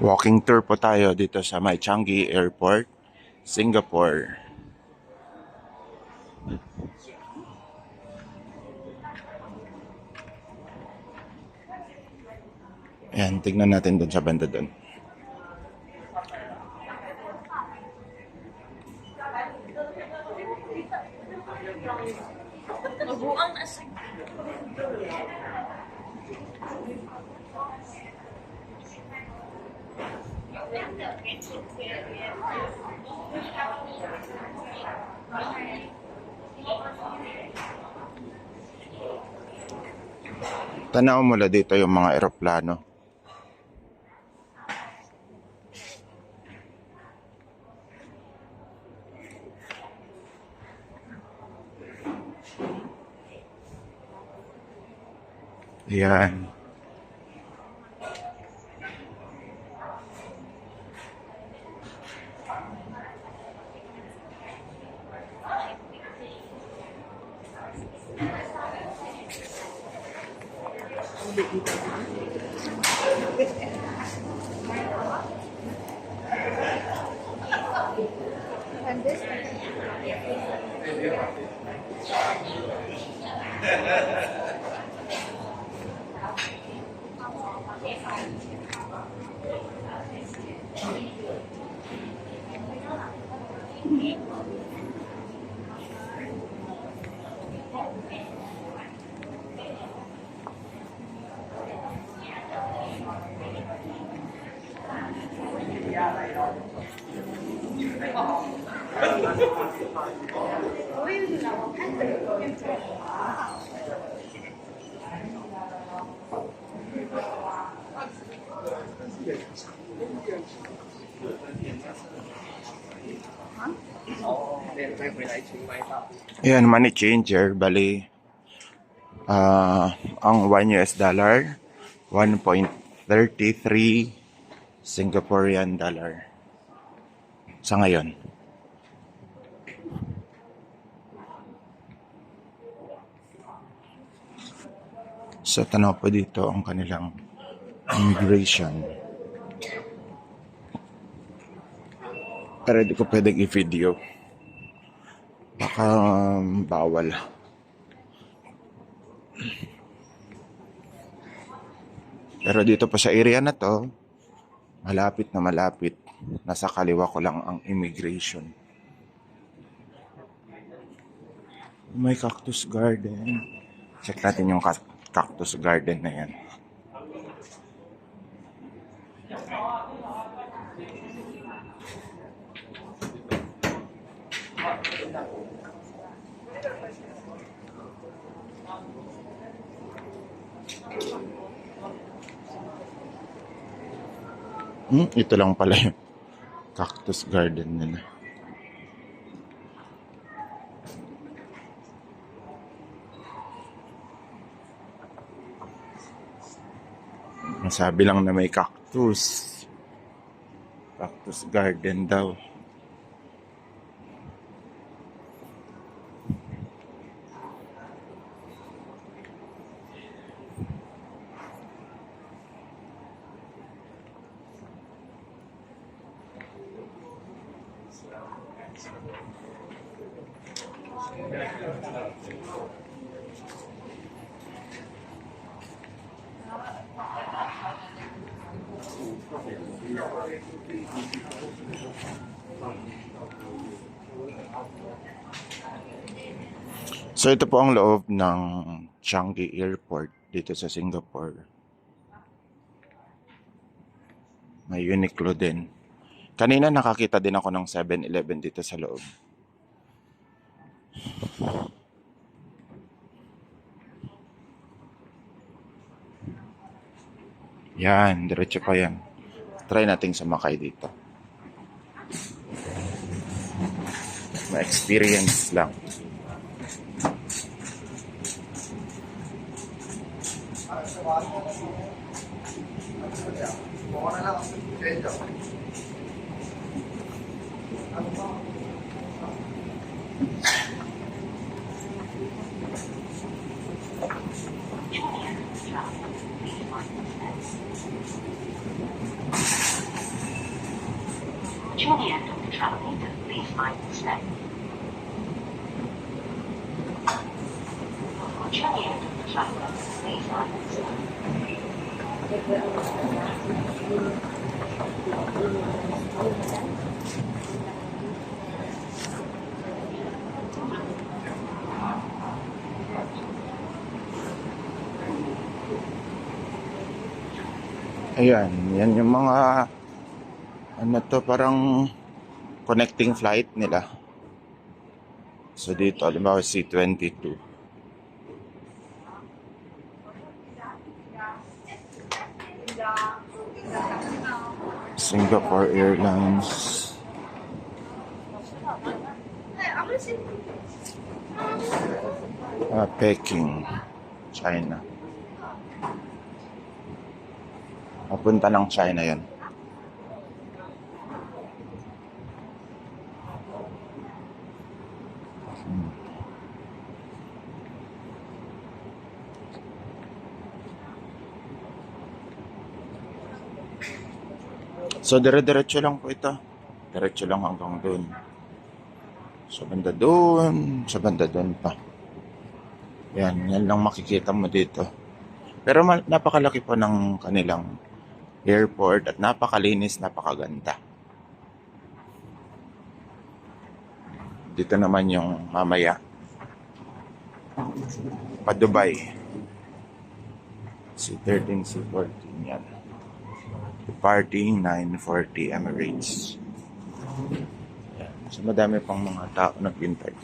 Walking tour po tayo dito sa Mai Changi Airport, Singapore. Ayan, tignan natin dun sa banda dun. Tanaw mula dito yung mga eroplano. Yan. Ayan, money changer, bali ang $1 1.33 Singaporean dollar sa ngayon. So tanaw po dito ang kanilang immigration. Pero di ko pwedeng i-video. Baka bawal. Pero dito po sa area na to, malapit na malapit. Nasa kaliwa ko lang ang immigration. May cactus garden. Check natin yung cactus garden na yan. Ito lang pala yung cactus garden nila. Nasabi lang na may cactus. Cactus garden daw. So ito po ang loob ng Changi Airport dito sa Singapore. May Uniqlo din. Kanina nakakita din ako ng 7-Eleven dito sa loob. Yan, diretso pa yan. Try nating sumakay dito. Ma-experience lang. To the end of the traveling, please mind the step. To the end of the traveling, please mind the step. Ayan, yan yung mga ano to, parang connecting flight nila. So dito, halimbawa C-22. Singapore Airlines. Peking, China. Papunta ng China yan. So, dire-diretso lang po ito. Diretso lang hanggang doon. Sa banda doon, sa banda doon pa. Yan lang makikita mo dito. Pero napakalaki po ng kanilang airport at napakalinis, napakaganda. Dito naman yung mamaya. Pa Dubai. C13, C14 yan. Departing 9:40 Emirates. Yan. So madami pang mga tao naghintay.